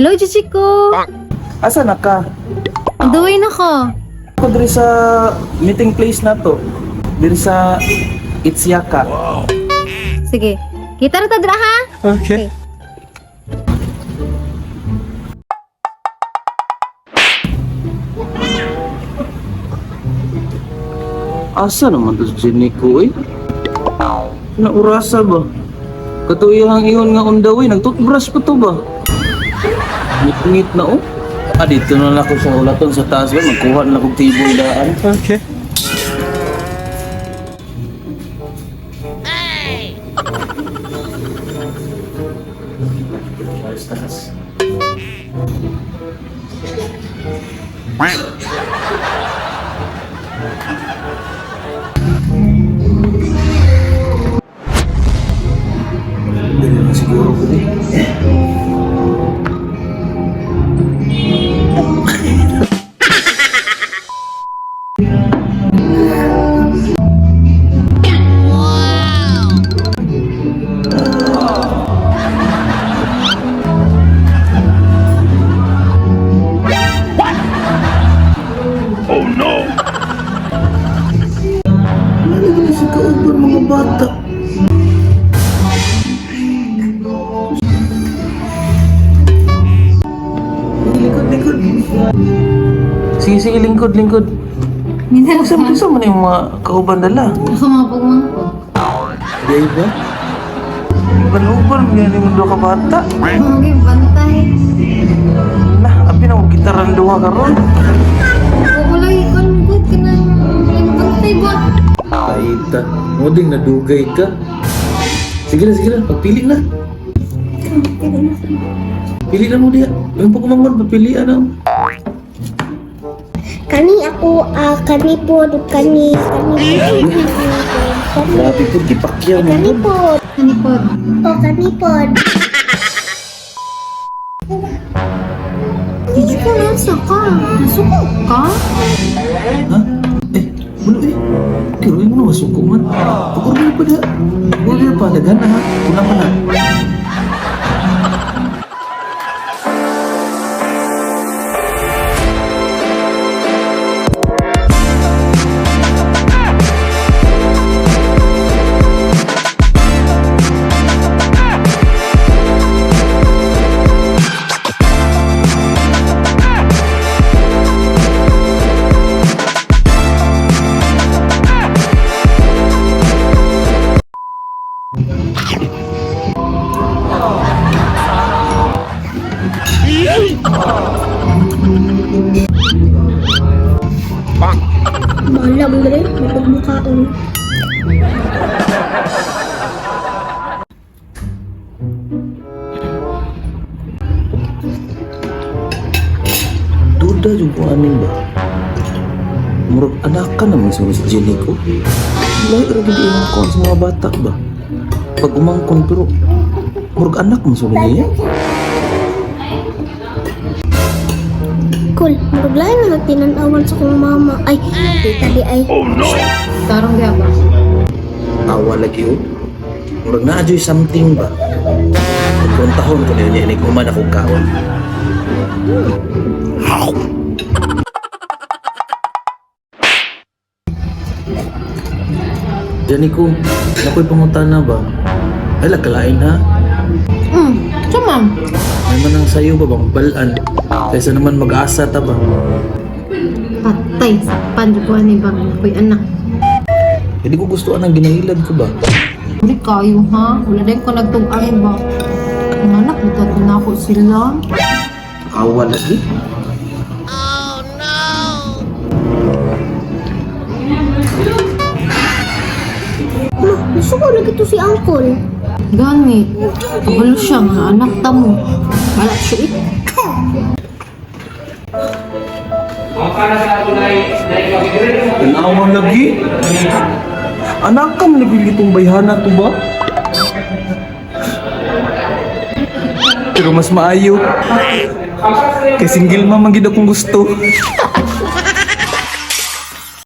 Hello, Chichiko. Asa na ka? On the way na ko. Ako diri sa meeting place na to. Diri sa Itsiaka. Sige. Kita ra ta dira ha? Okay. Asa naman to si Jenico eh? Na orasa ba? Katuyang ingon nga on the way, nagtoothbrush pa to ba? Ngit-ngit na oh. Ah, dito na lang ako sa ulaton sa taas ba? Magkuha na lang kong tiboy daan. Okay. Taas, taas. Dali na siguro ko eh. Ano na si kauban mga bata? Lingkod, lingkod. Sige, sige, lingkod, lingkod. Minsan Saan saan man yung mga kauban dala? Ako mga pagmangko. Di ba? Uban-uban, ganyan yung duha ka bata. Okay, bantay. Nah, abi na kong gitaran duha karon. Wala ikon good ka na. Bantay ba? Paita, mo ding nadugay ka. Sige na, sige na, pagpili na. Pili na mo diya. Yung pagkumangon, papilian na. Kani ako, ah, kani po, kani, kani po, kani, Grabe po, gipakyaw mo. kani po, Hanipod. o kani po. Chichiko, nasa ka? Nasuko ka? Ha? Eh, wala eh. Pero mo na masuko man. Pag-order pa na. Order pa, daghan na ha. Kulang pa na. Malam rin, mapagmukaon. Duda yung kung aning ba. Murag anakan naman sa si Jenny ko. Lahi ra gid imong kon sa mga bata ba. Pag umangkon pero murag anak mo sa niya. Cool, murag na tinanawan sa kong mama. Ay, tita di ay. Tarong gaya ba? Awa lagi oh. Murag naa joy something ba. Pagkuntahon ko niya ni human ako kaon. Jenny ko, nakoy pangutana ba? Ay, lagkalain ha. Tama. May manang sayo ba bang balaan? Kaysa naman mag-asa ta ba? Patay. Sa pan, ko ani ba? Ako'y anak. Hindi ko gusto anang ginahilad ko ba? Hindi kayo ha? Wala din ko nagtug-an ba? Ang anak, nagtato na ako sila. Awa lagi. Ma, gusto ko na gito si uncle. Gani. Kabalo siya nga anak ta mo. Wala siya eh. Tanawa lagi. Anak ka man nagiging itong bayhana to ba? Pero mas maayo. Kay single mama gid akong gusto.